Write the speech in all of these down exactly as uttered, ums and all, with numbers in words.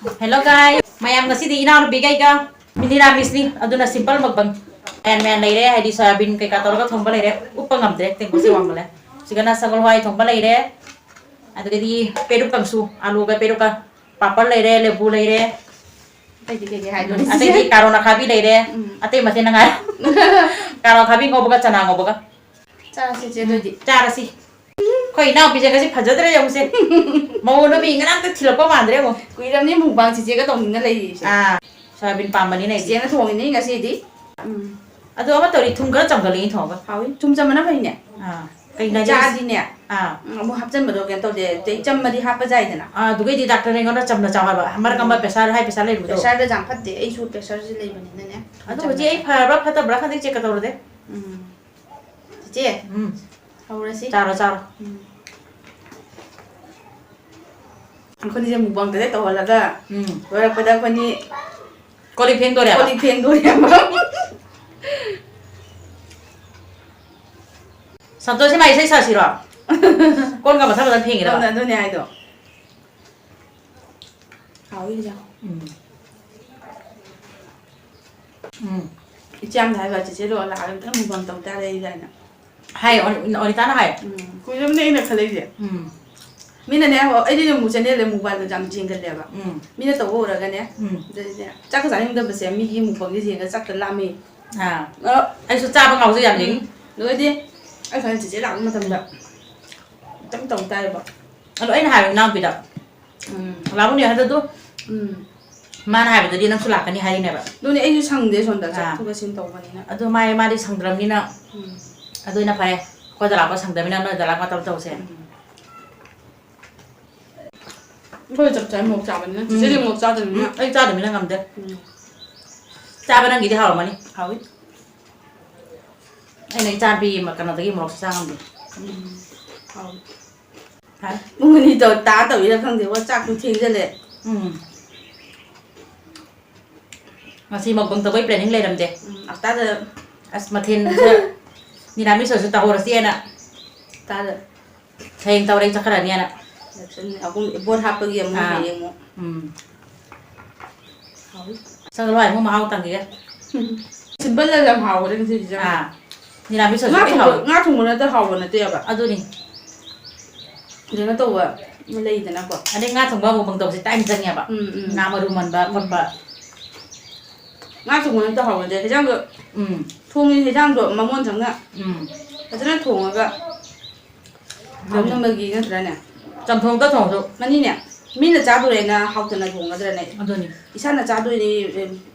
Hello guys, ꯃꯌꯥꯝ, ꯉꯁꯤꯗꯤ ꯏꯅꯥꯎꯅꯨꯄꯤꯒ ꯑꯩꯒ ꯃꯤꯅꯤꯔꯥꯃꯤꯁꯅꯤ, ꯑꯗꯨꯅ simple mukbang꯫ ꯃꯌꯥꯟ ꯃꯌꯥꯟ ꯂꯩꯔꯦ, ꯍꯥꯏꯗꯤ ꯁꯣꯌꯥꯕꯤꯟ ꯀꯩꯀꯥ ꯇꯧꯔꯒ ꯊꯣꯡꯕ ꯂꯩꯔꯦ, ꯎꯞꯄ ꯉꯝꯗ꯭ꯔꯦ, ꯇꯦꯡꯀꯣꯠꯁꯦ ꯋꯥꯡꯃꯜꯂꯦ꯫ ꯁꯤꯒꯅ ꯁꯒꯣꯜ ꯍꯋꯥꯏ ꯊꯣꯡꯕ ꯂꯩꯔꯦ, ꯑꯗꯨꯗꯒꯤꯗꯤ ꯄꯦꯔꯨꯛ ꯀꯥꯡꯁꯨ, ꯑꯂꯨꯒ ꯄꯦꯔꯨꯛꯀ, ꯄꯥꯄꯔ ꯂꯩꯔꯦ, ꯂꯦꯕꯨ ꯂꯩꯔꯦ, ꯑꯇꯩꯗꯤ ꯀꯩꯀꯩ ꯍꯥꯏꯗꯣꯏꯅꯣ? ꯑꯇꯩꯗꯤ ꯀꯥꯔꯣꯟ ꯑꯈꯥꯕꯤ ꯂꯩꯔꯦ, ꯎꯝ꯫ ꯑꯇꯩ ꯃꯊꯦꯜ ꯉꯥꯏꯔꯦ꯫ ꯀꯥꯔꯣꯟ ꯑꯈꯥꯕꯤ ꯉꯧꯕꯒ ꯆꯅꯥ ꯉꯧꯕꯒ꯫ ꯆꯥꯔꯁꯤ, ꯆꯦ, ꯑꯗꯨꯗꯤ꯫ ꯆꯥꯔꯁꯤ꯫ ꯑꯩꯈꯣꯏ ꯏꯅꯥꯎꯄꯤꯁꯦ ꯉꯁꯤ ꯐꯖꯗ꯭ꯔꯦ ꯌꯦꯡꯉꯨꯁꯦ꯫ ꯃꯑꯣꯡꯗꯣ ꯃꯤ ꯉꯔꯥꯡꯇ ꯊꯤꯜꯂꯛꯄ ꯃꯥꯟꯗ꯭ꯔꯦ ꯌꯦꯡꯉꯣ꯫ ꯀꯨꯏꯔꯕꯅꯤ mukbang ꯆꯤꯆꯦꯒ ꯇꯧꯅꯤꯡꯅ ꯂꯩꯔꯤꯁꯦ꯫ ꯑꯥ, ꯁꯣꯌꯥꯕꯤꯟ ꯄꯥꯝꯕꯅꯤꯅ ꯑꯩꯗꯤ꯫ ꯆꯤꯆꯦꯅ ꯊꯣꯡꯉꯤꯅꯦ ꯉꯁꯤꯗꯤ꯫ ꯎꯝ꯫ ꯑꯗꯣ ꯑꯃ ꯇꯧꯔꯤ, ꯊꯨꯝ ꯈꯔ ꯆꯝꯒꯜꯂꯤ ꯊꯣꯡꯉꯒ꯫ ꯍꯥꯎꯏ, ꯊꯨꯝ ꯆꯝꯕꯅ ꯐꯩꯅꯦ꯫ ꯑꯥ, ꯀꯩꯅꯣ ꯍꯥꯏꯗꯤ ꯆꯥꯗꯤꯅꯦ꯫ ꯑꯥ꯫ ꯎꯝ, ꯑꯃꯨꯛ ꯍꯥꯞꯆꯟꯕꯗꯣ ꯀꯩꯅꯣ ꯇꯧꯗꯦ, ꯑꯗꯩ ꯆꯝꯃꯗꯤ ꯍꯥꯞꯄ ꯌꯥꯏꯗꯅ꯫ ꯑꯥ, ꯑꯗꯨꯒꯩꯗꯤ ꯗꯥꯛꯇꯔꯅ ꯑꯩꯉꯣꯟꯗ ꯆꯝꯅ ꯆꯥꯎ ꯍꯥꯏꯕ꯫ ꯃꯔꯛ ꯑꯃ ꯎꯝ꯫ Pressure, high pressure ꯂꯩꯕꯗꯣ꯫ Pressureꯗ ꯌꯥꯝ ꯐꯠꯇꯦ, ꯑꯩꯁꯨ pressureꯁꯤ ꯂꯩꯕꯅꯤꯅꯅꯦ꯫ ꯑꯗꯣ ꯍꯧꯖꯤꯛ ꯑꯩ ꯐꯔꯕ꯭ꯔꯥ ꯐꯠꯇꯕ꯭ꯔꯥ ꯈꯪꯗꯦ, check ꯀ ꯇꯧꯔꯨꯗꯦ꯫ ꯎꯝ꯫ ꯆꯤꯆꯦ, ꯎꯝ꯫ ꯍꯧꯔꯁꯤ꯫ ꯆꯥꯔꯣ, ꯆꯥꯔꯣ꯫ ꯎꯝ꯫ ꯑꯩꯈꯣꯏꯅꯤꯁꯦ mukbangꯗ ꯇꯧꯍꯜꯂꯒ ꯎꯝ꯫ ꯂꯣꯏꯔꯛꯄꯗ ꯑꯩꯈꯣꯏꯅꯤ ꯀꯣꯜ ꯂꯤꯛ ꯐꯦꯡꯗꯣꯔꯦꯕ? ꯀꯣꯜ ꯂꯤꯛ ꯐꯦꯡꯗꯣꯔꯦꯕ꯫ ꯁꯟꯇꯣꯁ, ꯏꯃꯥ ꯏꯁꯩ ꯁꯥꯁꯤꯔꯣ? ꯀꯣꯟꯒ ꯃꯊꯪ ꯃꯊꯪ ꯐꯦꯡꯉꯤꯔꯕ? ꯑꯗꯨꯅꯦ, ꯑꯗꯨꯅꯦ ꯍꯥꯏꯗꯣ꯫ ꯍꯥꯎꯋꯤ ꯍꯤꯟꯖꯥꯡ꯫ ꯎꯝ꯫ ꯎꯝ꯫ ꯏꯆꯦ ꯌꯥꯝꯅ ꯍꯥꯏꯕ, "ꯆꯦꯆꯦꯗꯣ ꯂꯥꯛꯑꯒ ꯑꯝꯇꯪ mukbang ꯇꯧ ꯇꯥꯔꯦ" ꯀꯥꯏꯅ꯫ ꯍꯥꯏ, ꯑꯣꯅꯤ-, ꯑꯣꯅꯤꯇꯥꯅ ꯍꯥꯏ꯫ ꯎꯝ, ꯀꯨꯏꯔꯕꯅꯦ ꯑꯩꯅ ꯈꯜꯂꯛꯏꯁꯦ꯫ ꯎꯝ꯫ ꯃꯤꯅꯅꯦ, ꯑꯩꯗꯤ ꯑꯃꯨꯛ channelꯗ mukbangꯗꯣ ꯌꯥꯝ ꯌꯦꯡꯒꯜꯂꯦꯕ꯫ ꯎꯝ꯫ ꯃꯤꯅ ꯇꯧꯕ ꯎꯔꯒꯅꯦ, ꯎꯝ꯫ ꯑꯗꯨꯗꯩꯗꯤ ꯆꯥꯛꯀ ꯆꯥꯅꯤꯡꯗꯕꯁꯦ, ꯃꯤꯒꯤ mukbangꯁꯦ ꯌꯦꯡꯉꯒ ꯆꯥꯛꯇ ꯂꯥꯝꯃꯤ꯫ ꯑꯥ꯫ ꯑ, ꯑꯩꯁꯨ ꯆꯥꯕ ꯉꯥꯎꯖꯩ ꯌꯥꯝ ꯌꯦꯡꯉꯤ꯫ ꯎꯝ꯫ ꯑꯗꯨꯒꯗꯤ ꯑꯩ ꯈꯜꯂꯦ, ꯆꯦꯆꯦ ꯂꯥꯛꯄ ꯃꯇꯝꯗ ꯑꯝꯇꯪ ꯇꯧ ꯇꯥꯔꯦꯕ꯫ ꯑꯗꯣ ꯑꯩꯅ ꯍꯥꯏꯕ ꯏꯅꯥꯎꯄꯤꯗ, ꯎꯝ꯫ ꯂꯥꯛꯎꯅꯦ ꯍꯟꯗꯛꯇꯣ꯫ ꯎꯝ꯫ ꯃꯥꯅ ꯍꯥꯏꯕꯗꯗꯤ ꯅꯪꯁꯨ ꯂꯥꯛꯀꯅꯤ ꯍꯥꯏꯔꯤꯅꯦꯕ꯫ ꯑꯗꯨꯅꯦ, ꯑꯩꯁꯨ ꯁꯪꯗꯦ ꯁꯣꯝꯗ ꯑꯥ꯫ ꯆꯠꯊꯣꯛ ꯆꯠꯁꯤꯟ ꯇꯧꯕꯅꯤꯅ꯫ ꯑꯗꯨ ꯃꯥꯏ-, ꯃꯥꯗꯤ ꯁꯪꯗ꯭ꯔꯕꯅꯤꯅ ꯎꯝ꯫ ꯑꯗꯨꯅ ꯐꯔꯦ꯫ ꯑꯩꯈꯣꯏꯗ ꯂꯥꯛꯄ ꯁꯪꯗꯕꯅꯤꯅ ꯅꯣꯏꯗ ꯂꯥꯛꯄ ꯃꯇꯝ ꯇꯧꯁꯦ꯫ ꯎꯝ꯫ ꯑꯩꯈꯣꯏ ꯆꯞ ꯆꯥꯏ ꯃꯣꯔꯣꯛ ꯆꯥꯕꯅꯤꯅ꯫ ꯎꯝ꯫ ꯆꯤꯆꯦꯗꯤ ꯃꯣꯔꯣꯛ ꯆꯥꯗꯕꯅꯤꯅ꯫ ꯎꯝ, ꯑꯩ ꯆꯥꯗꯕꯅꯤꯅ ꯉꯝꯗꯦ꯫ ꯎꯝ꯫ ꯆꯥꯕ ꯅꯪꯒꯤꯗꯤ ꯍꯥꯎꯔꯝꯃꯅꯤ꯫ ꯍꯥꯎꯏ꯫ ꯑꯩꯅ ꯏꯆꯥꯅꯨꯄꯤ ꯑꯃ ꯀꯩꯅꯣꯗꯒꯤ ꯃꯣꯔꯣꯛꯁꯦ ꯆꯥ ꯉꯝꯗꯦ꯫ ꯎꯝ꯫ ꯍꯥꯎꯏ꯫ ꯍꯥꯏ꯫ ꯄꯨꯡ ꯑꯅꯤ ꯇꯧ-, ꯇꯥ ꯇꯧꯔꯤꯔꯥ ꯈꯪꯗꯦ, ꯋꯥ ꯆꯥꯛꯇꯨ ꯊꯦꯡꯖꯜꯂꯦ꯫ ꯎꯝ꯫ ꯉꯁꯤ mukbang ꯇꯧꯕꯩ planning ꯂꯩꯔꯝꯗꯦ꯫ ꯎꯝ, ꯑꯁꯇꯥꯗ꯫ ꯑꯁ, ꯃꯊꯦꯜꯁꯦ ꯅꯤꯔꯥꯃꯤꯁ ꯑꯣꯏꯔꯁꯨ ꯇꯧꯍꯧꯔꯁꯦꯅ꯫ ꯑꯁꯇꯥꯗ꯫ ꯍꯌꯦꯡ ꯇꯧꯔꯦ, ꯆꯠꯈ꯭ꯔꯅꯦꯅ꯫ ꯑꯍꯨꯝ, ꯄꯣꯠ ꯍꯥꯞꯄꯒꯤ ꯑꯃꯨꯛ ꯑꯥ꯫ ꯍꯌꯦꯡ ꯑꯃꯨꯛ꯫ ꯎꯝ꯫ ꯆꯪꯉꯣ, ꯍꯋꯥꯏ ꯃꯨꯛ ꯃꯍꯥꯎ ꯇꯪꯈꯤꯒꯦ꯫ ꯁꯤꯝꯄꯜꯗ ꯌꯥꯝ ꯍꯥꯎꯔꯦ ꯉꯁꯤꯒꯤꯁꯦ꯫ ꯑꯥ, ꯅꯤꯔꯥꯃꯤꯁ ꯉꯥ ꯑꯣꯏꯔꯁꯨ ꯂꯣꯏ ꯊꯣꯡꯕ ꯍꯥꯎꯋꯦ꯫ ꯉꯥ ꯊꯣꯡꯕ ꯅꯠꯇ ꯍꯥꯎꯕ ꯅꯠꯇꯦꯕ꯫ ꯑꯗꯨꯅꯤ꯫ ꯀꯩꯅꯣ ꯇꯧꯕ ꯂꯩꯗꯅꯀꯣ꯫ ꯑꯗꯩ ꯉꯥ ꯊꯣꯡꯕ ꯑꯃꯨꯛ ꯃꯪ ꯇꯧꯕꯁꯦ ꯇꯥꯏꯝ ꯆꯪꯉꯦꯕ꯫ ꯎꯝ, ꯎꯝ꯫ ꯉꯥ ꯃꯔꯨ ꯃꯟꯕ ꯈꯣꯠꯄ꯫ ꯉꯥ ꯊꯣꯡꯕ ꯅꯠꯇ ꯍꯥꯎꯕ ꯅꯠꯇꯦ꯫ ꯍꯦꯟꯖꯥꯡꯗꯣ ꯎꯝ꯫ ꯊꯣꯡꯉꯤ ꯍꯦꯟꯖꯥꯡꯗꯣ ꯃꯃꯣꯟ ꯆꯪꯅ ꯎꯝ꯫ ꯐꯖꯅ ꯊꯣꯡꯉꯒ ꯍꯥꯞꯅꯕꯒꯤ ꯅꯠꯇ꯭ꯔꯅꯦ? ꯆꯝꯊꯣꯡꯇ ꯊꯣꯡꯉꯁꯨ꯫ ꯃꯅꯤꯅꯦ, ꯃꯤꯅ ꯆꯥꯗꯣꯔꯦꯅ ꯍꯥꯎꯇꯅ ꯊꯣꯡꯒꯗ꯭ꯔꯅꯦ? ꯑꯗꯨꯅꯤ꯫ ꯏꯁꯥꯅ ꯆꯥꯗꯣꯏꯅꯤ, ꯑꯦ,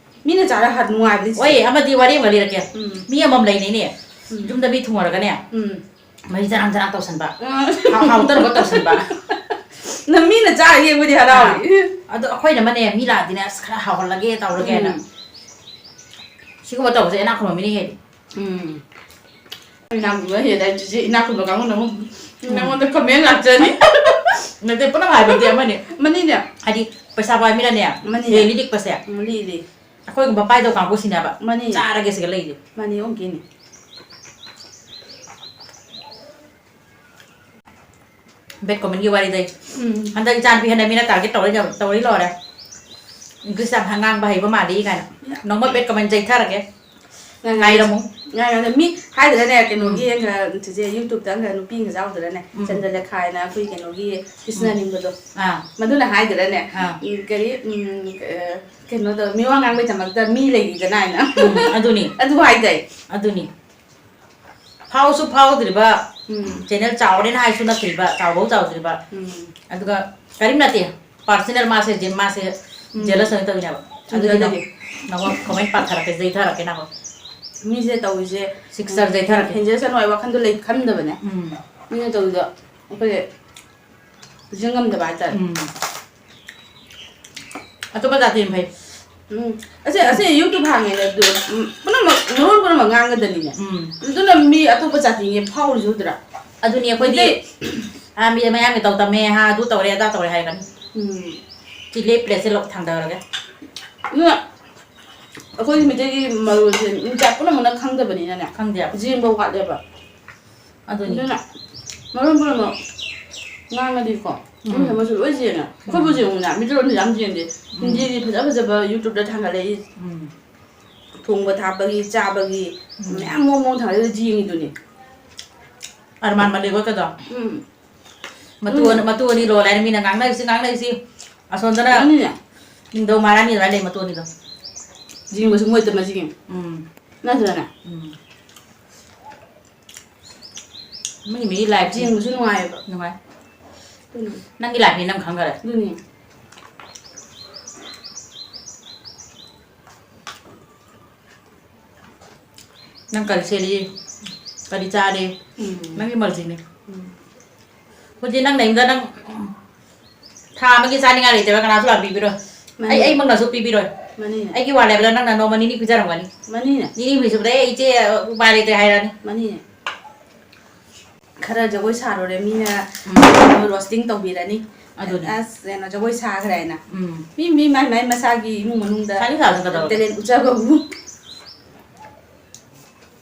ꯃꯤꯅ ꯆꯥꯔ ꯍꯥ-, ꯅꯨꯡꯉꯥꯏꯕꯗꯤ ꯆꯦ꯫ ꯍꯣꯏ, ꯑꯃꯗꯤ ꯋꯥꯔꯤ ꯑꯃ ꯂꯤꯔꯛꯀꯦ꯫ ꯎꯝ꯫ ꯃꯤ ꯑꯃꯃꯝ ꯂꯩꯅꯤꯅꯦ꯫ ꯎꯝ꯫ ꯌꯨꯝꯗ ꯃꯤ ꯊꯨꯡꯉꯔꯒꯅꯦ꯫ ꯎꯝ꯫ ꯃꯍꯤ ꯆꯔꯥꯡ ꯆꯔꯥꯡ ꯇꯧꯁꯟꯕ꯫ ꯎꯝ꯫ ꯍꯥꯎ-, ꯍꯥꯎꯇꯅꯕ ꯇꯧꯁꯟꯕ꯫ ꯅꯪ ꯃꯤꯅ ꯆꯥꯔ ꯌꯦꯡꯕꯗꯤ ꯍꯔꯥꯎꯏ꯫ ꯑꯗꯣ ꯑꯩꯈꯣꯏꯅ ꯑꯃꯅꯦ, ꯃꯤ ꯂꯥꯛꯑꯗꯤꯅꯦ, "ꯑꯁ, ꯈꯔ ꯍꯥꯎꯍꯜꯂꯒꯦ ꯇꯧꯔꯒꯦꯅ"꯫ ꯎꯝ꯫ ꯁꯤꯒꯨꯝꯕ ꯇꯧꯕꯁꯦ ꯏꯅꯥꯛ ꯈꯨꯟꯕ ꯃꯤꯅ ꯍꯦꯜꯂꯤ꯫ ꯎꯝ꯫ ꯏꯅꯥꯛ ꯈꯨꯟꯕ ꯍꯦꯜꯂꯦ ꯍꯥꯏ, ꯆꯤꯆꯦ, ꯏꯅꯥꯛ ꯈꯨꯟꯕ ꯀꯥꯡꯕꯨꯅ ꯑꯃꯨꯛ ꯅꯪꯉꯣꯟꯗ comment ꯂꯥꯛꯆꯅꯤ꯫ ꯅꯠꯇꯦ, ꯄꯨꯟꯅ ꯍꯥꯏꯕꯗꯤ ꯑꯃꯅꯤ꯫ ꯃꯅꯤꯅꯦ꯫ ꯍꯥꯏꯗꯤ, ꯄꯩꯁꯥ ꯄꯥꯏ ꯃꯤꯅꯅꯦ, ꯃꯅꯤꯅꯦ꯫ ꯍꯦꯜꯂꯤ ꯂꯤꯛꯄꯁꯦ꯫ ꯎꯝ, ꯂꯤꯛꯏ, ꯂꯤꯛꯏ꯫ ꯑꯩꯈꯣꯏꯒꯨꯝꯕ ꯄꯥꯏꯗꯕ ꯀꯥꯡꯕꯨꯁꯤꯅꯦꯕ꯫ ꯃꯅꯤ꯫ ꯆꯥꯔꯒꯦ ꯁꯤꯒ ꯂꯩꯁꯦ꯫ ꯃꯅꯤ ꯑꯣꯟꯈꯤꯅꯤ꯫ Bad commentꯀꯤ ꯋꯥꯔꯤꯗꯩ꯫ ꯎꯝ꯫ ꯍꯟꯗꯛ ꯏꯆꯥ ꯅꯨꯄꯤ ꯍꯟꯗꯛ ꯃꯤꯅ target ꯇꯧꯔ ꯌꯧ-, ꯇꯧꯔꯤ ꯂꯣꯏꯔꯦ꯫ English ꯌꯥꯝ ꯉꯥꯡꯕ ꯍꯩꯕ ꯃꯥꯜꯂꯤ ꯀꯥꯏꯅ꯫ ꯅꯣꯡꯃ bad comment ꯆꯩꯊꯔꯒꯦ꯫ ꯉꯥꯏ, ꯉꯥꯏ, ꯉꯥꯏꯔꯝꯃꯨ꯫ ꯉꯥꯏ, ꯉꯥꯏ, ꯃꯤ ꯍꯥꯏꯗ꯭ꯔꯅꯦ, ꯀꯩꯅꯣꯒꯤ, ꯎꯝ꯫ ꯑꯪꯒ, ꯆꯤꯆꯦ, YouTubeꯇ ꯑꯪꯒ ꯅꯨꯄꯤ ꯑꯃ ꯌꯥꯎꯗ꯭ꯔꯅꯦ, ꯎꯝ꯫ ꯆꯟꯗ꯭ꯔꯂꯦꯈꯥ ꯍꯥꯏꯅ ꯑꯩꯈꯣꯏ ꯀꯩꯅꯣꯒꯤ ꯀ꯭ꯔꯤꯁꯅ ꯎꯝ꯫ ꯅꯤꯡꯕꯗꯣ꯫ ꯑꯥ꯫ ꯃꯗꯨꯅ ꯍꯥꯏꯗ꯭ꯔꯅꯦ, ꯑꯥ꯫ ꯎꯝ, ꯀꯔꯤ, ꯎꯝ, ꯑ, ꯀꯩꯅꯣꯗꯣ, ꯃꯤꯋꯥ ꯉꯥꯡꯕꯩꯗꯃꯛꯇ ꯃꯤ ꯂꯩꯔꯤꯗꯅ ꯍꯥꯏꯅ꯫ ꯎꯝ, ꯑꯗꯨꯅꯤ꯫ ꯑꯗꯨ ꯍꯥꯏꯗꯥꯏ? ꯑꯗꯨꯅꯤ꯫ ꯐꯥꯎꯁꯨ ꯐꯥꯎꯗ꯭ꯔꯤꯕ, ꯎꯝ꯫ Channel ꯆꯥꯎꯔꯦꯅ ꯍꯥꯏꯁꯨ ꯅꯠꯇ꯭ꯔꯤꯕ, ꯆꯥꯎꯕꯧ ꯆꯥꯎꯗ꯭ꯔꯤꯕ꯫ ꯎꯝ꯫ ꯑꯗꯨꯒ ꯀꯔꯤꯝ ꯅꯠꯇꯦ, personal ꯃꯥꯁꯦ, ꯖꯦ-, ꯃꯥꯁꯦ ꯎꯝ꯫ jealous ꯑꯣꯏꯅ ꯇꯧꯔꯤꯅꯦꯕ꯫ ꯎꯝ, ꯑꯗꯨꯗꯤ ꯑꯗꯨꯗꯤ꯫ ꯅꯪ-, ꯅꯪꯉꯣꯟ comment ꯄꯥꯊꯔꯛꯀꯦ, ꯆꯩꯊꯔꯛꯀꯦ ꯅꯪꯉꯣꯟ꯫ ꯃꯤꯁꯦ ꯇꯧꯔꯤꯁꯦ, Sister ꯆꯩꯊꯔꯛꯀꯦ꯫ ꯍꯦꯟꯖꯔꯁꯅꯨ ꯍꯥꯏꯕ ꯋꯥꯈꯟꯗꯣ ꯂꯩ ꯈꯟꯗꯕꯅꯦ꯫ ꯎꯝ꯫ ꯃꯤꯅ ꯇꯧꯔꯤꯗꯣ ꯑꯩꯈꯣꯏ ꯄꯨꯛꯆꯦꯜ ꯉꯝꯗꯕ ꯍꯥꯏꯇꯥꯔꯦ꯫ ꯎꯝ꯫ ꯑꯇꯣꯞꯄ ꯖꯥꯇꯤꯅ ꯐꯩ꯫ ꯎꯝ꯫ ꯑꯁꯦ, ꯑꯁꯦ YouTube ꯍꯥꯡꯉꯦꯅ ꯑꯗꯨ, ꯎꯝ, ꯄꯨꯝꯅꯃꯛ, ꯃꯔꯣꯟ ꯄꯨꯝꯅꯃꯛ ꯉꯥꯡꯒꯗꯅꯤꯅꯦ꯫ ꯎꯝ꯫ ꯑꯗꯨꯅ ꯃꯤ ꯑꯇꯣꯞꯄ ꯖꯥꯇꯤꯒꯤ ꯐꯥꯎꯔꯤꯁꯦ ꯎꯗ꯭ꯔꯥ? ꯑꯗꯨꯅꯤ ꯑꯩꯈꯣꯏꯗꯤ, ꯃꯩꯇꯩ ꯑꯥ, ꯃꯤ ꯃꯌꯥꯡꯒꯤ ꯇꯧ ꯇꯝꯃꯦ ꯍꯥ, ꯑꯗꯨ ꯇꯧꯔꯦ, ꯑꯗꯥ ꯇꯧꯔꯦ ꯍꯥꯏꯔꯛꯀꯅꯤ꯫ ꯎꯝ꯫ ꯁꯤ ꯂꯦꯞ plateꯁꯦ ꯂꯧ ꯊꯥꯡꯗꯔꯒꯦ꯫ ꯑꯗꯨꯅ ꯑꯩꯈꯣꯏꯒꯤ ꯃꯩꯇꯩꯒꯤ ꯃꯔꯣꯜꯁꯦ ꯃꯤ ꯖꯥꯠ ꯄꯨꯝꯅꯃꯛꯅ ꯈꯪꯗꯕꯅꯤꯅꯅꯦ꯫ ꯈꯪꯗꯦꯕ꯫ ꯖꯦꯟꯕ ꯋꯥꯠꯂꯦꯕ꯫ ꯑꯗꯨꯅꯤ꯫ ꯑꯗꯨꯅ ꯃꯔꯣꯟ ꯄꯨꯝꯅꯃꯛ ꯉꯥꯡꯉꯗꯤꯀꯣ, ꯎꯝ꯫ ꯃꯤ ꯑꯃꯁꯨ ꯂꯣꯏ ꯖꯦꯟꯉꯦ꯫ ꯑꯩꯈꯣꯏꯕꯨ ꯖꯦꯟꯉꯨꯅꯦ, ꯃꯤꯇꯩꯂꯣꯟꯗꯤ ꯌꯥꯝ ꯖꯦꯟꯗꯦ꯫ ꯍꯤꯟꯗꯤꯒꯤ ꯐꯖ ꯐꯖꯕ YouTube-ꯇ ꯊꯥꯡꯒꯠꯂꯛꯏ꯫ ꯎꯝ꯫ ꯊꯣꯡꯕ ꯊꯥꯛꯄꯒꯤ, ꯆꯥꯕꯒꯤ, ꯎꯝ꯫ ꯃꯌꯥꯝ ꯃꯑꯣꯡ ꯃꯑꯣꯡ ꯊꯥꯡꯒꯠꯂꯛꯏ, ꯌꯦꯡꯉꯤꯗꯨꯅꯤ꯫ ꯑꯔꯃꯥꯟ ꯃꯂꯤꯛ ꯍꯣꯏꯒꯗꯣ꯫ ꯎꯝ꯫ ꯃꯇꯨ ꯎꯝ꯫ ꯑꯅꯤ, ꯃꯇꯨ ꯑꯅꯤ ꯂꯣꯜꯂꯦ ꯍꯥꯏꯅ ꯃꯤꯅ ꯉꯥꯡꯅꯔꯤꯁꯤ, ꯉꯥꯡꯅꯔꯤꯁꯤ꯫ ꯑꯁꯣꯝꯗꯅ ꯃꯥꯅꯤꯅꯦ꯫ ꯅꯤꯡꯊꯧ ꯃꯍꯥꯔꯥꯅꯤ ꯑꯗꯨꯃꯥꯏꯅ ꯂꯩ, ꯃꯇꯨ ꯑꯅꯤꯗꯣ꯫ ꯌꯦꯡꯕꯁꯨ ꯃꯣꯏ ꯇꯝꯃ ꯌꯦꯡꯉꯦ꯫ ꯎꯝ꯫ ꯅꯠꯇ꯭ꯔꯅꯦ? ꯎꯝ꯫ ꯃꯤ ꯃꯤ life ꯌꯦꯡꯕꯁꯨ ꯅꯨꯡꯉꯥꯏꯌꯦꯕ꯫ ꯅꯨꯡꯉꯥꯏ꯫ ꯑꯗꯨꯅꯤ꯫ ꯅꯪꯒꯤ life ꯅꯤ ꯅꯪ ꯈꯪꯈꯔꯦ꯫ ꯑꯗꯨꯅꯤ꯫ ꯅꯪ ꯀꯔꯤ ꯁꯦꯠꯂꯤ? ꯀꯔꯤ ꯆꯥꯔꯤ? ꯎꯝ꯫ ꯅꯪꯒꯤ ꯃꯔꯖꯤꯅꯤ꯫ ꯎꯝ꯫ ꯍꯧꯖꯤꯛ ꯅꯪ ꯅꯌꯨꯝꯗ ꯅꯪ ꯊꯥ ꯑꯃꯒꯤ ꯆꯥꯅꯤꯡꯉꯥꯏ ꯂꯩꯇꯦꯕ, ꯀꯅꯥꯁꯨ ꯂꯥꯛꯄꯤꯕꯤꯔꯣꯏ꯫ ꯃꯥꯅꯤ꯫ ꯑꯩ, ꯑꯩꯃꯛꯅꯁꯨ ꯄꯤꯕꯤꯔꯣꯏ꯫ ꯃꯥꯅꯤ꯫ ꯑꯩꯒꯤ ꯋꯥꯠꯂꯦꯕꯗ ꯅꯪꯅ ꯅꯣꯡꯃ ꯅꯤꯅꯤ ꯄꯤꯖꯔꯝꯒꯅꯤ꯫ ꯃꯥꯅꯤꯅꯦ꯫ ꯅꯤꯅꯤ ꯍꯨꯝꯅꯤ ꯁꯨꯕꯗ, "ꯑꯩ ꯏꯆꯦ ꯎꯄꯥꯏ ꯂꯩꯇ꯭ꯔꯦ" ꯍꯥꯏꯔꯅꯤ꯫ ꯃꯥꯅꯤꯅꯦ꯫ ꯈꯔ ꯖꯒꯣꯏ ꯁꯥꯔꯨꯔꯦ, ꯃꯤꯅ ꯎꯝ꯫ Roasting ꯇꯧꯕꯤꯔꯅꯤ꯫ ꯑꯗꯨꯅꯦ꯫ ꯑꯁ, ꯀꯩꯅꯣ, ꯖꯒꯣꯏ ꯁꯥꯈ꯭ꯔꯦ ꯍꯥꯏꯅ꯫ ꯎꯝ꯫ ꯃꯤ, ꯃꯤ ꯃꯥꯏ ꯃꯥꯏ ꯃꯁꯥꯒꯤ ꯏꯃꯨꯡ ꯃꯅꯨꯡꯗ ꯁꯥꯅꯤ ꯁꯥꯁꯨ ꯀꯩꯗꯧꯔꯒꯦ? Talent ꯎꯠꯆꯕꯕꯨ꯫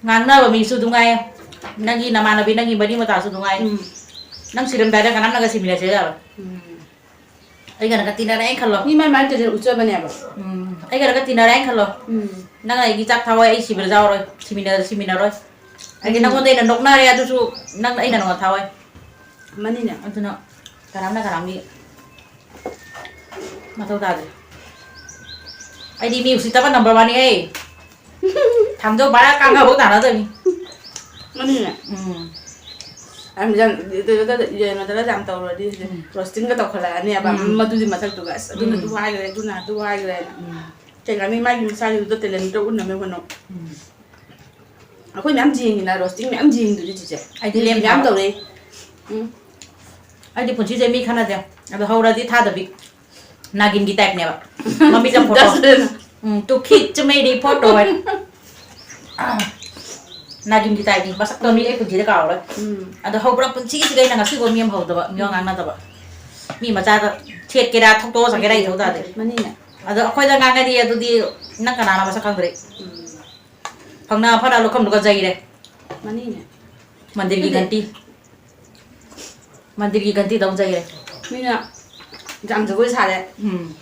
ꯉꯥꯡꯅꯕ ꯃꯤꯁꯨ ꯑꯗꯨ ꯉꯥꯏ, ꯅꯪꯒꯤ ꯅꯃꯥꯟꯅꯕꯤ, ꯅꯪꯒꯤ ꯃꯔꯤ ꯃꯇꯥꯁꯨ ꯑꯗꯨ ꯉꯥꯏ꯫ ꯎꯝ꯫ ꯅꯪ ꯁꯤꯔꯝꯗꯥꯏꯗ ꯀꯅꯥꯝꯅꯒ ꯁꯤꯃꯤꯟꯅꯁꯦ ꯌꯥꯔꯣꯏ꯫ ꯎꯝ꯫ ꯑꯩꯒ ꯅꯪꯒ ꯇꯤꯟꯅꯔꯦ ꯍꯥꯏꯅ ꯈꯜꯂꯣ꯫ ꯃꯤ ꯃꯥꯏ ꯃꯥꯏ talent ꯎꯠꯆꯕꯅꯦꯕ꯫ ꯎꯝ꯫ ꯑꯩꯒ ꯅꯪꯒ ꯇꯤꯟꯅꯔꯦ ꯍꯥꯏꯅ ꯈꯜꯂꯣ꯫ ꯎꯝ꯫ ꯅꯪꯅ ꯑꯩꯒꯤ ꯆꯥꯛ ꯊꯥꯎꯋꯥꯏ ꯑꯩ ꯁꯤꯕꯗ ꯌꯥꯎꯔꯣꯏ, ꯁꯤꯃꯤꯟꯅ-, ꯁꯤꯃꯤꯟꯅꯔꯣꯏ꯫ ꯑꯩꯗꯤ ꯎꯝ꯫ ꯅꯪꯉꯣꯟꯗ ꯑꯩꯅ ꯅꯣꯛꯅꯔꯦ, ꯑꯗꯨꯁꯨ ꯅꯪ, ꯑꯩꯅ ꯅꯉꯣꯟꯗ ꯊꯥꯎꯋꯥꯏ꯫ ꯃꯥꯅꯤꯅꯦ꯫ ꯑꯗꯨꯅ ꯀꯅꯥꯝꯅ ꯀꯅꯥꯝꯒꯤ ꯃꯊꯧ ꯇꯥꯗ꯭ꯔꯦ꯫ ꯑꯩꯗꯤ ꯃꯤ ꯎꯁꯤꯠꯇꯕ number one ꯅꯤꯍꯦ꯫ ꯊꯥꯡꯖꯧ ꯚꯥꯔꯥ ꯀꯥꯡꯒꯐꯥꯎ ꯇꯥꯟꯅꯗꯕꯅꯤ꯫ ꯃꯥꯅꯤꯅꯦ꯫ ꯎꯝ꯫ ꯌꯥꯝ, ꯌꯥꯝ, ꯀꯩꯅꯣꯗ, ꯀꯩꯅꯣꯗꯒ ꯌꯥꯝ ꯇꯧꯔꯗꯤ ꯍꯧꯖꯤꯛ ꯎꯝ꯫ Roasting-ꯒ ꯇꯧꯈꯠꯂꯛꯑꯅꯤ ꯍꯥꯏꯕ꯫ ꯎꯝ꯫ ꯃꯗꯨꯒꯤ ꯃꯊꯛꯇꯨꯒ, "ꯑꯁ, ꯑꯗꯨꯅ ꯎꯝ꯫ ꯑꯗꯨ ꯍꯥꯏꯈ꯭ꯔꯦ, ꯑꯗꯨꯅ ꯑꯗꯨ ꯍꯥꯏꯈ꯭ꯔꯦ" ꯍꯥꯏꯅ꯫ ꯎꯝ꯫ ꯀꯩꯀꯥꯅꯤ ꯃꯥꯒꯤ ꯃꯁꯥꯒꯤꯗꯨꯗ talent-ꯇꯣ ꯎꯠꯅꯕ ꯍꯣꯠꯅꯧ꯫ ꯎꯝ꯫ ꯑꯩꯈꯣꯏ ꯃꯌꯥꯝ ꯌꯦꯡꯉꯤꯅ, roasting ꯃꯌꯥꯝ ꯌꯦꯡꯉꯤꯗꯨꯗꯤ ꯆꯤꯆꯦ꯫ ꯑꯩꯗꯤ ꯃꯤ ꯂꯦꯝ ꯃꯌꯥꯝ ꯊꯥꯕ꯫ ꯇꯧꯔꯦ꯫ ꯎꯝ꯫ ꯑꯩꯗꯤ ꯄꯨꯟꯁꯤꯁꯦ ꯃꯤ ꯈꯠꯅꯗꯦ꯫ ꯑꯗꯣ ꯍꯧꯔꯗꯤ ꯊꯥꯗꯕꯤ꯫ ꯅꯥꯒꯤꯟꯒꯤ type-ꯅꯦꯕ꯫ ꯃꯃꯤꯠꯇ photo꯫ ꯗꯁꯕꯤꯟ꯫ ꯎꯝ, "ꯇꯨ ꯈꯤꯆ ꯃꯦꯔꯤ ꯐꯣꯇꯣ" ꯍꯥꯏ꯫ ꯅꯥꯒꯤꯟꯒꯤ type-ꯅꯤ꯫ ꯃꯁꯛꯇꯣ ꯃꯤ ꯑꯩ ꯄꯨꯟꯁꯤꯗ ꯀꯥꯎꯔꯣꯏ꯫ ꯎꯝ꯫ ꯑꯗꯣ ꯍꯧꯕ꯭ꯔꯥ ꯄꯨꯟꯁꯤꯒꯤꯁꯤꯗ ꯑꯩꯅ ꯉꯁꯤꯐꯥꯎ ꯃꯤ ꯑꯃ ꯍꯧꯗꯕ, ꯃꯤ ꯑꯃ ꯎꯝ꯫ ꯉꯥꯡꯅꯗꯕ꯫ ꯃꯤ ꯃꯆꯥꯗ ꯊꯦꯠꯀꯦꯔꯥ, ꯊꯣꯛꯇꯣꯛꯑ ꯆꯠꯀꯦꯔꯥ ꯑꯩ ꯊꯧ ꯇꯥꯗꯦ꯫ ꯃꯅꯤꯅꯦ꯫ ꯑꯗꯣ ꯑꯩꯈꯣꯏꯗ ꯉꯥꯡꯅꯔꯤ ꯑꯗꯨꯗꯤ ꯅꯪ ꯀꯅꯥꯅꯣ ꯃꯁꯛ ꯈꯪꯗ꯭ꯔꯤ꯫ ꯎꯝ꯫ ꯐꯪꯅ ꯐꯅ ꯂꯨꯈꯝꯗꯨꯒ ꯖꯩꯔꯦ꯫ ꯃꯅꯤꯅꯦ꯫ ꯃꯟꯗꯤꯔꯒꯤ ꯑꯗꯨꯗꯤ ꯘꯟꯇꯤ꯫ ꯃꯟꯗꯤꯔꯒꯤ ꯘꯟꯇꯤꯗꯧ ꯖꯩꯔꯦ꯫ ꯃꯤꯅ ꯌꯥꯝ ꯖꯒꯣꯏ ꯁꯥꯔꯦ꯫ ꯎꯝ꯫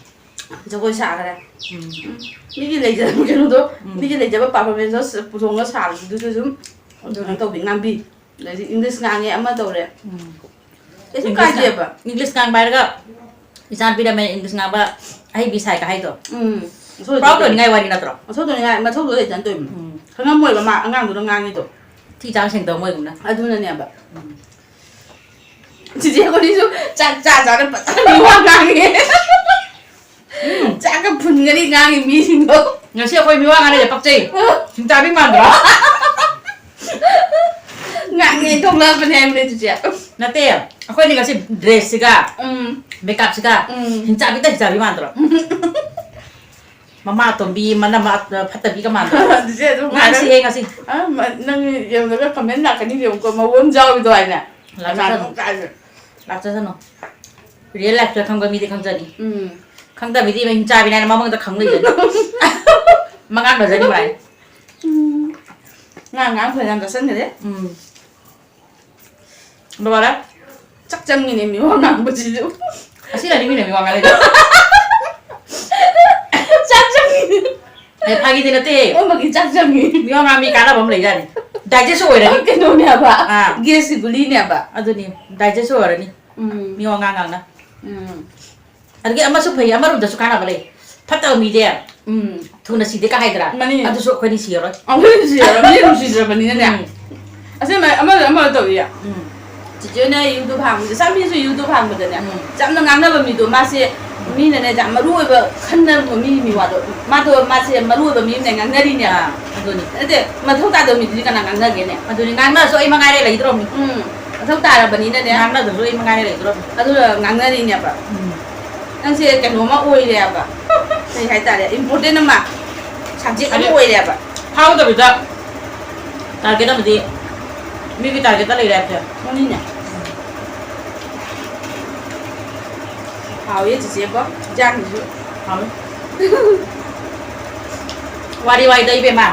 ꯖꯒꯣꯏ ꯁꯥꯈ꯭ꯔꯦ꯫ ꯎꯝ꯫ ꯎꯝ꯫ ꯃꯤꯒꯤ ꯂꯩꯖꯕ ꯀꯩꯅꯣꯗꯣ, ꯎꯝ꯫ ꯃꯤꯒꯤ ꯂꯩꯖꯕ performance ꯄꯨꯊꯣꯛꯑꯒ ꯁꯥꯕꯗꯨꯗꯁꯨ ꯑꯗꯨꯝ ꯑꯗꯨꯅꯦ꯫ ꯀꯩꯅꯣ ꯇꯧꯕꯤ, ꯉꯥꯡꯕꯤ꯫ ꯑꯗꯩꯗꯤ English ꯉꯥꯡꯉꯦ, ꯑꯃ ꯇꯧꯔꯦ꯫ ꯎꯝ꯫ ꯀꯩꯁꯨ English ꯀꯥꯏꯗꯦꯕ꯫ ꯉꯥꯡ-, English ꯉꯥꯡꯕ ꯍꯥꯏꯔꯒ ꯏꯆꯥ ꯅꯨꯄꯤꯗ ꯑꯃ English ꯉꯥꯡꯕ ꯑꯍꯩꯕꯤ ꯁꯥꯏꯒ ꯍꯥꯏꯗꯣ꯫ ꯎꯝ꯫ ꯃꯊꯧ proud ꯂꯩꯇꯅ ꯑꯣꯏꯅꯤꯡꯉꯥꯏ ꯋꯥꯔꯤ ꯅꯠꯇ꯭ꯔꯣ? ꯃꯊꯧ ꯇꯧꯅꯤꯡꯉꯥꯏ, ꯃꯊꯧꯗꯣ ꯂꯩꯇꯅ ꯇꯧꯔꯤꯕꯅꯤ꯫ ꯎꯝ꯫ ꯈꯪꯉꯝꯃꯣꯏꯕ ꯃꯥ ꯑꯉꯥꯡꯗꯨꯅ ꯉꯥꯡꯉꯤꯗꯣ꯫ ꯊꯤ ꯆꯥꯡ ꯁꯦꯡꯗꯕ ꯃꯣꯏꯒꯨꯝꯅ꯫ ꯑꯗꯨꯅꯅꯦꯕ꯫ ꯎꯝ꯫ ꯆꯤꯆꯦ ꯑꯩꯈꯣꯏꯅꯤꯁꯨ ꯆꯥꯛ ꯆꯥ ꯆꯥꯅ ꯐꯖꯅ ꯃꯤ ꯋꯥ ꯉꯥꯡꯉꯦ꯫ ꯎꯝ꯫ ꯆꯥꯛꯀ ꯐꯨꯟꯒꯅꯤ ꯉꯥꯡꯉꯤ ꯃꯤꯁꯤꯡꯗꯣ꯫ ꯉꯁꯤ ꯑꯩꯈꯣꯏ ꯃꯤ ꯋꯥ ꯉꯥꯡꯅꯩꯁꯦ ꯄꯛꯆꯩ꯫ ꯍꯤꯡꯆꯥꯕꯤ ꯃꯥꯟꯗ꯭ꯔꯣ? ꯉꯥꯡꯉꯦ ꯊꯣꯛꯂꯛꯑꯕꯅꯦ ꯍꯥꯏꯕꯅꯦ ꯆꯤꯆꯦ꯫ ꯅꯠꯇꯦ, ꯑꯩꯈꯣꯏꯅꯤ ꯉꯁꯤ dressꯁꯤꯒ ꯎꯝ꯫ Makeupꯁꯤꯒ ꯎꯝ꯫ ꯍꯤꯡꯆꯥꯕꯤꯗ ꯍꯤꯡꯆꯥꯕꯤ ꯃꯥꯟꯗ꯭ꯔꯣ? ꯃꯃꯥ ꯑꯇꯣꯝꯕꯤ, ꯃꯅꯝ ꯐꯠꯇꯕꯤꯒ ꯃꯥꯟꯗ꯭ꯔꯣ? ꯆꯤꯆꯦ ꯑꯗꯨꯝ ꯉꯥꯡꯁꯤꯍꯦ ꯉꯁꯤ꯫ ꯑ, ꯃ-, ꯅꯪ ꯌꯦꯡꯉꯒ comment ꯂꯥꯛꯀꯅꯤ ꯌꯦꯡꯉꯨꯀꯣ, ꯃꯑꯣꯡ ꯑꯃ ꯌꯥꯎꯔꯤꯗꯣ ꯍꯥꯏꯅ꯫ ꯂꯥꯛꯆꯁꯅꯨ꯫ ꯀꯅꯥꯅꯣ ꯀꯥꯏꯗ? ꯂꯥꯛꯆꯁꯅꯨ꯫ Real lifeꯇ ꯈꯪꯕ ꯃꯤꯗꯤ ꯈꯪꯖꯅꯤ꯫ ꯎꯝ꯫ ꯈꯪꯗꯕ ꯃꯤꯗꯤ ꯍꯤꯡꯆꯥꯕꯤꯅꯦ ꯍꯥꯏꯅ ꯃꯃꯥꯡꯗ ꯈꯪ ꯂꯩꯖꯅꯤ꯫ ꯃꯉꯥꯡꯅꯖꯅꯤ ꯃꯥꯏ꯫ ꯎꯝ꯫ ꯉꯥꯡ ꯉꯥꯡ ꯐꯅꯌꯥꯝ ꯆꯠꯁꯟꯈ꯭ꯔꯦ꯫ ꯎꯝ꯫ ꯕꯕꯥꯔꯥ? ꯆꯥꯛ ꯆꯪꯉꯤꯅꯦ ꯃꯤ ꯋꯥ ꯉꯥꯡꯕꯁꯤꯁꯨ꯫ ꯑꯁꯤꯅꯅꯤ ꯃꯤꯅ ꯃꯤ ꯋꯥ ꯉꯥꯡꯅꯩꯗꯣ꯫ ꯆꯥꯛ ꯆꯪꯉꯤ꯫ ꯑꯦ, ꯐꯥꯒꯤꯗꯤ ꯅꯠꯇꯦ꯫ ꯑꯣꯟꯕꯒꯤ ꯆꯥꯛ ꯆꯪꯉꯤ꯫ ꯃꯤ ꯋꯥ ꯉꯥꯡ ꯃꯤ ꯀꯥꯟꯅꯕ ꯑꯃ ꯂꯩꯖꯥꯠꯅꯤ꯫ Digest ꯑꯣꯏꯔꯅꯤ꯫ ꯀꯩꯅꯣꯅꯦꯕ꯫ ꯑꯥ꯫ Gasꯀꯤ ꯒꯨꯂꯤꯅꯦꯕ꯫ ꯑꯗꯨꯅꯤ, digest ꯑꯣꯏꯔꯅꯤ꯫ ꯎꯝ꯫ ꯃꯤ ꯋꯥ ꯉꯥꯡ ꯉꯥꯡꯅ꯫ ꯎꯝ꯫ ꯑꯗꯒꯤ ꯑꯃꯁꯨ ꯐꯩ, ꯑꯃꯔꯣꯝꯗꯁꯨ ꯀꯥꯟꯅꯕ ꯂꯩ꯫ ꯐꯠꯇꯕ ꯃꯤꯗꯤ ꯎꯝ꯫ ꯊꯨꯅ ꯁꯤꯗꯦ ꯀꯥ ꯍꯥꯏꯗ꯭ꯔꯥ? ꯃꯥꯅꯤ꯫ ꯑꯗꯨꯁꯨ ꯑꯩꯈꯣꯏꯅꯤ ꯁꯤꯔꯔꯣꯏ꯫ ꯑꯩꯈꯣꯏꯅꯤ ꯁꯤꯔꯔꯣꯏ, ꯃꯤ ꯅꯨꯡꯁꯤꯗ꯭ꯔꯕꯅꯤꯅꯅꯦ꯫ ꯎꯝ꯫ ꯑꯁꯦꯡꯕ ꯑꯃ ꯑꯃ ꯇꯧꯏ꯫ ꯎꯝ꯫ ꯆꯤꯆꯦꯅ YouTube ꯍꯥꯡꯕꯁꯦ, ꯆꯥꯃꯤꯁꯨ YouTube ꯍꯥꯡꯕꯗꯅꯦ, ꯎꯝ꯫ ꯌꯥꯝꯅ ꯉꯥꯡꯅꯕ ꯃꯤꯗꯣ ꯃꯥꯁꯦ ꯃꯤꯅꯅꯦ ꯌꯥꯝ ꯃꯔꯨ ꯑꯣꯏꯕ ꯈꯟꯅꯕ ꯃꯤ, ꯃꯤ ꯋꯥꯗꯣ꯫ ꯃꯥꯗꯣ, ꯃꯥꯁꯦ ꯃꯔꯨ ꯑꯣꯏꯕ ꯃꯤ ꯑꯃꯅꯦ ꯉꯥꯡꯅꯔꯤꯅꯦꯕ꯫ ꯑꯥ, ꯑꯗꯨꯅꯤ꯫ ꯅꯠꯇꯦ, ꯃꯊꯧ ꯇꯥꯗꯕ ꯃꯤꯗꯨꯗꯤ ꯀꯅꯥ ꯉꯥꯡꯅꯒꯦꯅꯦ? ꯑꯗꯨꯅꯤ, ꯉꯥꯡꯅꯔꯁꯨ ꯑꯩ ꯃꯉꯥꯏꯔꯦ ꯂꯩꯗ꯭ꯔꯣꯝꯅꯤ꯫ ꯎꯝ, ꯃꯊꯧ ꯇꯥꯔꯕꯅꯤꯅꯅꯦ꯫ ꯉꯥꯡꯅꯗ꯭ꯔꯁꯨ ꯑꯩ ꯃꯉꯥꯏꯔꯦ ꯂꯩꯗ꯭ꯔꯣꯝꯅꯤ꯫ ꯑꯗꯨꯅ ꯉꯥꯡꯅꯔꯤꯅꯦꯕ꯫ ꯎꯝ꯫ ꯅꯪꯁꯦ ꯀꯩꯅꯣꯝꯃ ꯑꯣꯏꯔꯦꯕ꯫ ꯀꯩ ꯍꯥꯏꯇꯥꯔꯦ? Important ꯑꯃ, subject ꯑꯃ ꯑꯗꯨ ꯑꯣꯏꯔꯦꯕ꯫ ꯐꯥꯎꯗꯕꯤꯗ target ꯑꯃꯗꯤ ꯃꯤꯒꯤ targetꯇ ꯂꯩꯔꯦ ꯍꯥꯏꯕꯁꯦ꯫ ꯃꯥꯅꯤꯅꯦ꯫ ꯍꯥꯎꯋꯦ ꯆꯤꯆꯦꯀꯣ, ꯏꯟꯖꯥꯡꯁꯤꯁꯨ꯫ ꯍꯥꯎꯋꯦ꯫ ꯋꯥꯔꯤ ꯋꯥꯏꯗ ꯏꯕꯦꯝꯃ,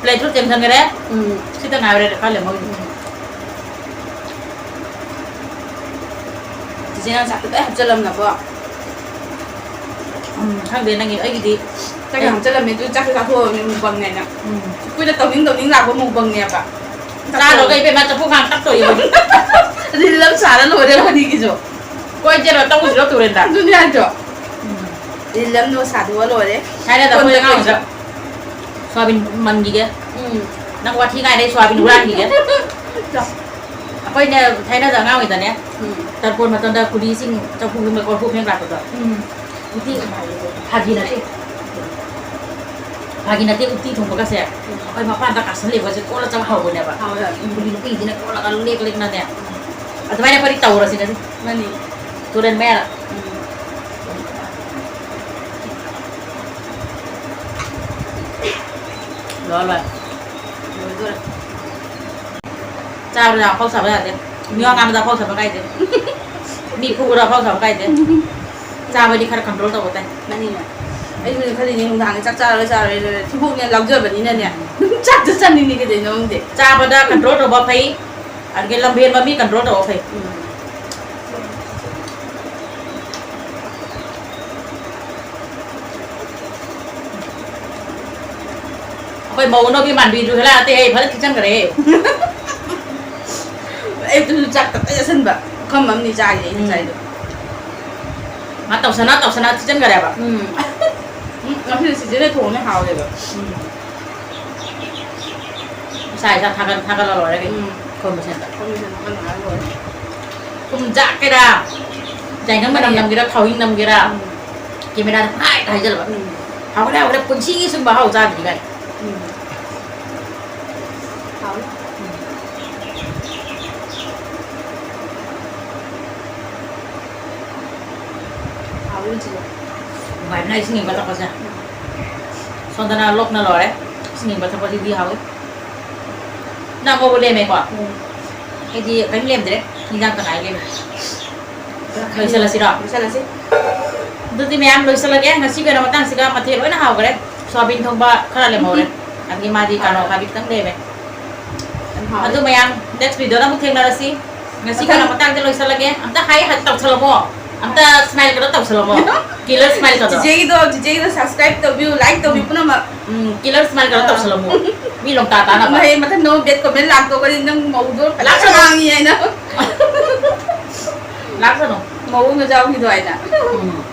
plateꯁꯨ ꯆꯦꯟꯁꯟꯈꯔꯦ꯫ ꯎꯝ꯫ ꯁꯤꯇ ꯉꯥꯏꯔꯦ ꯈꯔ ꯂꯦꯝꯍꯧꯔꯤ꯫ ꯎꯝ꯫ ꯆꯤꯆꯦꯅ ꯆꯥꯛꯇ ꯂꯣꯏ ꯍꯥꯞꯆꯜꯂꯝꯅꯀꯣ꯫ ꯎꯝ, ꯈꯪꯗꯦ ꯅꯪꯒꯤ, ꯑꯩꯒꯤꯗꯤ ꯆꯥꯛ ꯌꯥꯝ ꯆꯠꯂꯝꯃꯦ, ꯑꯗꯨ ꯆꯥꯛꯁꯨ ꯆꯥꯊꯣꯛꯑꯕꯅꯦ, ꯃꯨꯛꯕꯪꯅꯦꯅ꯫ ꯎꯝ꯫ ꯑꯩꯈꯣꯏꯅ ꯇꯧꯅꯤꯡ ꯇꯧꯅꯤꯡ ꯂꯥꯛꯄ ꯃꯨꯛꯕꯪꯅꯦꯕ꯫ ꯆꯥꯔꯨꯔꯒ ꯏꯕꯦꯝꯃ ꯆꯐꯨ ꯈꯥꯡ ꯇꯛꯇꯣꯏꯕ꯫ ꯔꯤꯜ ꯑꯃ ꯁꯥꯔ ꯂꯣꯏꯔꯦ ꯋꯥꯔꯤꯒꯤꯁꯨ꯫ ꯀꯣꯏ ꯆꯦꯜꯂꯣ, ꯇꯧꯁꯤꯔꯣ ꯇꯨꯔꯦꯟꯗ? ꯑꯗꯨꯅꯦ ꯍꯥꯏꯗꯣ꯫ ꯎꯝ꯫ ꯔꯤꯜ ꯑꯃ ꯁꯥꯗꯣꯛꯑ ꯂꯣꯏꯔꯦ꯫ ꯊꯥꯏꯅꯗ ꯑꯩꯈꯣꯏ ꯐꯣꯟꯗ ꯑꯉꯥꯡ ꯑꯣꯏꯔꯁꯨ ꯁꯣꯌꯥꯕꯤꯟ ꯃꯟꯈꯤꯒꯦ꯫ ꯎꯝ꯫ ꯅꯪ ꯋꯥꯊꯤ ꯉꯥꯏꯔꯦ, ꯁꯣꯌꯥꯕꯤꯟ ꯍꯨꯔꯥꯟꯈꯤꯒꯦ꯫ ꯑꯩꯈꯣꯏꯅ ꯊꯥꯏꯅꯗ ꯑꯉꯥꯡ ꯑꯣꯏꯗꯅꯦ, ꯎꯝ꯫ ꯇꯔꯄꯣꯟ ꯃꯇꯝꯗ ꯀꯨꯂꯤꯁꯤꯡ ꯆꯐꯨ ꯃꯦꯀꯣꯔ ꯍꯨꯞ ꯍꯦꯛ ꯂꯥꯛꯄꯗꯣ꯫ ꯎꯝ꯫ ꯎꯇꯤ ꯐꯥꯒꯤ ꯅꯠꯇꯦ꯫ ꯐꯥꯒꯤ ꯅꯠꯇꯦ, ꯎꯇꯤ ꯊꯣꯡꯕꯒꯁꯦ ꯑꯩꯈꯣꯏ ꯃꯄꯥꯟꯗ ꯀꯥꯁꯜꯂꯦꯕꯁꯦ ꯀꯣꯠꯂ ꯆꯥꯕ ꯍꯥꯎꯕꯅꯦꯕ꯫ ꯍꯥꯎꯋꯦ꯫ ꯎꯝ꯫ ꯀꯨꯂꯤ ꯅꯨꯄꯤꯁꯤꯅ ꯀꯣꯠꯂꯒ ꯂꯦꯛ ꯂꯦꯛꯅꯅꯦ꯫ ꯑꯗꯨꯃꯥꯏꯅ ꯑꯩꯈꯣꯏꯗꯤ ꯇꯧꯔꯁꯤ ꯉꯁꯤ꯫ ꯃꯥꯅꯤ꯫ ꯇꯨꯔꯦꯟ ꯃꯌꯥꯗ꯫ ꯎꯝ꯫ ꯂꯣꯏ ꯂꯣꯏ꯫ ꯂꯣꯏꯗꯣꯔꯦ꯫ ꯆꯥꯕꯗ ꯑꯐꯥꯎ ꯁꯥꯕ ꯌꯥꯗꯦ꯫ ꯃꯤꯋꯥ ꯉꯥꯡꯕꯗ ꯑꯐꯥꯎ ꯁꯥꯕ ꯀꯥꯏꯗꯦ꯫ ꯃꯤ ꯐꯨꯕꯗ ꯑꯐꯥꯎ ꯁꯥꯕ ꯀꯥꯏꯗꯦ꯫ ꯆꯥꯕꯗꯤ ꯈꯔ control ꯇꯧꯕ ꯇꯥꯏ꯫ ꯃꯥꯅꯤꯅꯦ꯫ ꯑꯩꯁꯨꯅꯦ ꯈꯜꯂꯤꯅꯦ, ꯅꯨꯡꯗꯥꯡꯗ ꯆꯥꯛ ꯆꯥꯔꯣꯏ, ꯆꯥꯔꯣꯏ, ꯊꯤꯕꯣꯡꯅꯦ ꯂꯥꯎꯖꯕꯅꯤꯅꯅꯦ꯫ ꯎꯝ꯫ ꯑꯗꯨꯝ ꯆꯥꯛꯇ ꯆꯥꯅꯤꯡꯉꯤ ꯀꯩꯗꯩꯅꯣ ꯈꯪꯗꯦ꯫ ꯆꯥꯕꯗ control ꯇꯧꯕ ꯐꯩ꯫ ꯑꯗꯒꯤ ꯂꯝꯍꯦꯟꯕ ꯃꯤ control ꯇꯧꯕ ꯐꯩ꯫ ꯎꯝ꯫ ꯑꯩꯈꯣꯏ ꯃꯧ ꯑꯅꯧꯕꯤ ꯃꯥꯟꯕꯤꯗꯨ ꯍꯦꯂꯥ ꯅꯠꯇꯦꯍꯦ, ꯐꯖꯅ ꯊꯤꯖꯤꯟꯈ꯭ꯔꯦꯍꯦ꯫ ꯑꯌꯨꯛꯇꯁꯨ ꯆꯥꯛ ꯇꯞꯇꯥꯏ ꯆꯥꯁꯤꯟꯕ, ꯄꯨꯈꯝ ꯑꯃꯅꯤ ꯆꯥꯔꯤꯁꯦ ꯑꯩꯅ ꯎꯝ꯫ ꯆꯥꯏꯗꯣ꯫ ꯃꯥ ꯇꯧꯁꯟꯅ ꯇꯧꯁꯟꯅ ꯊꯤꯖꯤꯟꯈ꯭ꯔꯦꯕ꯫ ꯎꯝ꯫ ꯎꯝ, ꯉꯁꯤꯗꯤ ꯆꯤꯆꯦꯅ ꯊꯣꯡꯉꯦ ꯍꯥꯎꯋꯦꯕ꯫ ꯎꯝ꯫ ꯏꯁꯥ ꯏꯁꯥ ꯊꯥꯒꯠ-, ꯊꯥꯒꯠꯂ ꯂꯣꯏꯔꯦ ꯀꯩꯅꯣ꯫ ꯎꯝ꯫ ꯑꯩꯈꯣꯏ ꯃꯁꯦꯟꯗ꯫ ꯑꯩꯈꯣꯏ ꯃꯁꯦꯟ ꯊꯥꯒꯠꯅꯔ ꯂꯣꯏꯔꯦ꯫ ꯊꯨꯝ ꯖꯥꯛꯀꯦꯔꯥ, ꯌꯥꯏꯉꯪ ꯃꯅꯝ ꯀꯔꯤ? ꯅꯝꯒꯦꯔꯥ, ꯊꯥꯎꯍꯤꯡ ꯅꯝꯒꯦꯔꯥ, ꯎꯝ꯫ Camera ꯗ ꯄꯪꯍꯥꯏꯗ ꯍꯥꯏꯖꯜꯂꯕ꯫ ꯎꯝ꯫ ꯍꯥꯎꯈ꯭ꯔꯦ, ꯍꯥꯎꯈ꯭ꯔꯦ, ꯄꯨꯟꯁꯤꯒꯤ ꯁꯨꯝꯕ ꯑꯍꯥꯎ ꯆꯥꯗ꯭ꯔꯤ ꯀꯥꯏꯅ꯫ ꯎꯝ꯫ ꯍꯥꯎꯅꯤ꯫ ꯎꯝ꯫ ꯍꯥꯎꯅꯤ ꯆꯤꯆꯦ꯫ ꯅꯨꯡꯉꯥꯏꯕꯅ ꯏꯁꯤꯡ ꯏꯪꯕ ꯊꯛꯄꯁꯦ꯫ ꯎꯝ꯫ ꯁꯣꯝꯗꯅ ꯂꯣꯛꯅ ꯂꯣꯏꯔꯦ꯫ ꯏꯁꯤꯡ ꯏꯪꯕ ꯊꯛꯄꯁꯤꯗꯤ ꯍꯥꯎꯏ꯫ ꯅꯪ ꯉꯧꯕ ꯂꯦꯝꯃꯦꯀꯣ? ꯎꯝ꯫ ꯑꯩꯗꯤ ꯀꯔꯤꯝ ꯂꯦꯝꯗ꯭ꯔꯦ꯫ ꯍꯤꯟꯖꯥꯡ ꯇꯪꯈꯥꯏ ꯂꯦꯝꯃꯦ꯫ ꯂꯣꯏꯁꯤꯜꯂꯁꯤꯔꯣ? ꯂꯣꯏꯁꯤꯜꯂꯁꯤ꯫ ꯑꯗꯨꯗꯤ ꯃꯌꯥꯝ ꯂꯣꯏꯁꯤꯜꯂꯒꯦ꯫ ꯉꯁꯤ ꯀꯩꯅꯣ ꯃꯇꯥꯡꯁꯤꯒ ꯃꯊꯦꯜ ꯂꯣꯏꯅ ꯍꯥꯎꯈ꯭ꯔꯦ꯫ ꯁꯣꯌꯥꯕꯤꯟ ꯊꯣꯡꯕ ꯈꯔ ꯂꯦꯝꯍꯧꯔꯦ꯫ ꯑꯗꯒꯤ ꯃꯥꯗꯤ ꯀꯥꯡꯍꯧ ꯍꯥꯎꯔꯦ꯫ ꯈꯥꯕꯤ ꯈꯤꯇꯪ ꯂꯦꯝꯃꯦ꯫ ꯌꯥꯝ ꯍꯥꯎꯔꯦ꯫ ꯑꯗꯨ ꯃꯌꯥꯝ next video ꯗ ꯑꯃꯨꯛ ꯊꯦꯡꯅꯔꯁꯤ꯫ ꯉꯁꯤ ꯃꯊꯪ ꯀꯩꯅꯣ ꯃꯇꯥꯡꯗ ꯂꯣꯏꯁꯤꯜꯂꯒꯦ꯫ ꯑꯝꯇ ꯍꯥꯏ ꯍꯠ ꯇꯧꯁꯜꯂꯝꯃꯣ꯫ ꯑꯝꯇ smile ꯀꯩꯅꯣ ꯇꯧꯁꯜꯂꯝꯃꯣ꯫ Killer smile ꯀꯗꯣ꯫ ꯆꯤꯆꯦꯒꯤꯗꯣ, ꯆꯤꯆꯦꯒꯤꯗꯣ subscribe ꯇꯧꯕꯤꯌꯨ, like ꯇꯧꯕꯤꯌꯨ ꯄꯨꯝꯅꯃꯛ꯫ ꯎꯝ, killer smile ꯀꯗꯣ ꯑꯥ꯫ ꯇꯧꯁꯜꯂꯝꯃꯣ꯫ ꯃꯤ ꯂꯣꯡꯇꯥ ꯇꯥꯅꯕ꯫ ꯃꯍꯩ ꯃꯊꯪ ꯅꯪ bad comment ꯂꯥꯛꯇꯣꯔꯗꯤ ꯅꯪ ꯃꯧꯗꯣ ꯐꯖꯅ ꯂꯥꯛꯁꯅꯨ꯫ ꯉꯥꯡꯉꯤ ꯍꯥꯏꯅ꯫ ꯂꯥꯛꯁꯅꯨ꯫ ꯃꯧ ꯑꯃ ꯌꯥꯎꯈꯤꯗꯣ ꯍꯥꯏꯅ꯫ ꯎꯝ꯫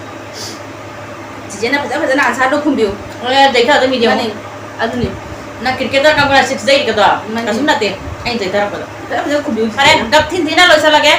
ꯆꯤꯆꯦꯅ ꯐꯖ ꯐꯖꯅ answerꯗꯣ ꯈꯨꯝꯕꯤꯌꯨ꯫ ꯑꯦ, ꯗꯩꯊꯗ ꯃꯤꯗꯤ ꯌꯦꯡꯉꯣ꯫ ꯃꯥꯅꯦ꯫ ꯑꯗꯨꯅꯤ꯫ ꯅꯪ cricketer ꯀꯥꯡꯕꯨꯅ six ꯗꯩꯒꯗꯣ ꯃꯥꯅꯦ꯫ ꯀꯩꯁꯨꯝ ꯅꯠꯇꯦ꯫ ꯑꯩꯅ ꯗꯩꯊꯔꯛꯄꯗꯣ꯫ ꯐꯖ ꯐꯖꯅ ꯈꯨꯝꯕꯤꯌꯨ ꯐꯔꯦ, ꯆꯤꯆꯦꯅ꯫ ꯒꯞ ꯊꯤꯟ ꯊꯤꯅ ꯂꯣꯏꯁꯜꯂꯒꯦ꯫